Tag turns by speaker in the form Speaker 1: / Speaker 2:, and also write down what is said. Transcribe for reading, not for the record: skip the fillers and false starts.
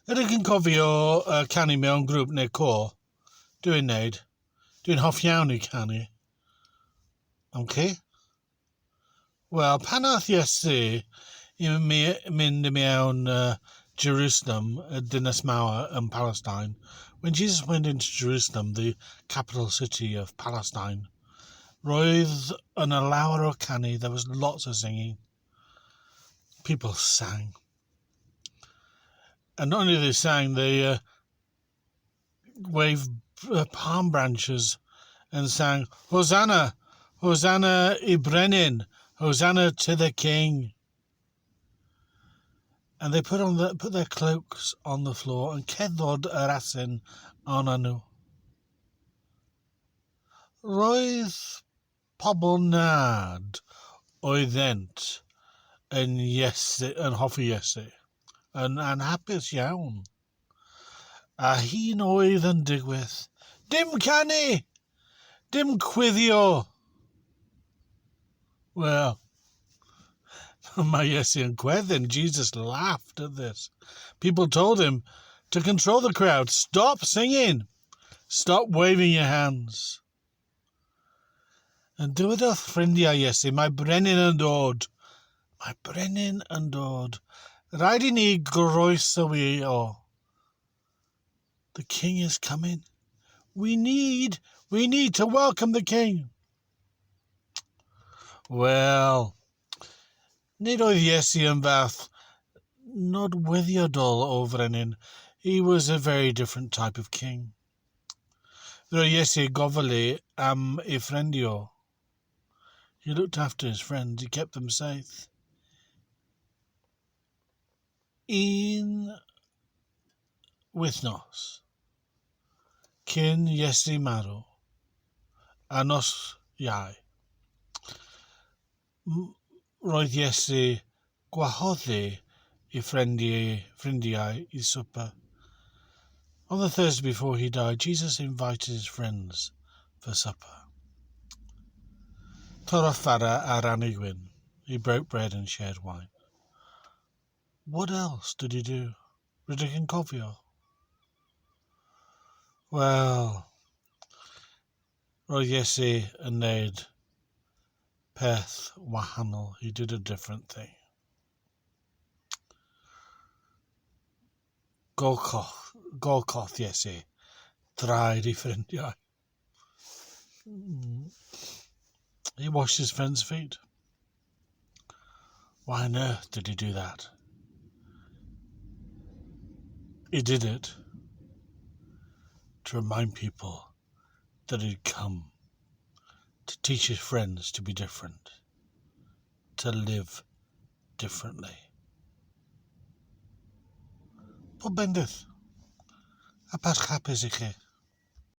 Speaker 1: Ydych chi'n cofio uh, canu mewn grŵp neu côr? Dwi'n neud. Dwi'n hoff iawn i canu. Am chi? Wel, pan ath Iesu i mi, mynd i mewn uh, Jerusalem, y dinas mawr yn Palestine, when Jesus went into Jerusalem, the capital city of Palestine, roedd yna lawer o canu, there was lots of singing. People sang. And not only they sang, they uh, waved uh, palm branches and sang, Hosanna, Hosanna i Brenin, Hosanna to the King. And they put on the, put their cloaks on the floor and cedod yr asyn arnyn nhw. Roedd pobl nad oeddent yn Iesu, yn hoffi Iesu, yn anhapus iawn. A hyn oedd yn digwydd. Dim canu! Dim cwyddio! Wel, mae Iesu yn chwerthin. Jesus laughed at this. People told him to control the crowd. Stop singing! Stop waving your hands. Yn dywedodd ffrindiau Iesu, mae brenin yn dod. Mae brenin yn dod. Rhaid i ni groesawu o. The king is coming. We need, we need to welcome the king. Wel, nid oedd Iesu yn fath nodweddiadol o frenin. He was a very different type of king. Roedd Iesu gofalu am ei ffrindiau. He looked after his friends, he kept them safe. Un wythnos cyn Iesu marw, a nos Iau, Roedd Iesu gwahoddi ei ffrindiau, ffrindiau i swper. On the Thursday before he died, Jesus invited his friends for supper. Torrodd fara a rannu gwin. He broke bread and shared wine. What else did he do? Rydych chi'n cofio? Wel, roedd Iesu yn neud peth wahanol. He did a different thing. Golchodd, golchodd Iesu draed ei ffrindiau. He washed his friends' feet. Why on earth did he do that? He did it to remind people that he'd come to teach his friends to be different, to live differently. Pob bendith a Pasg hapus i chi.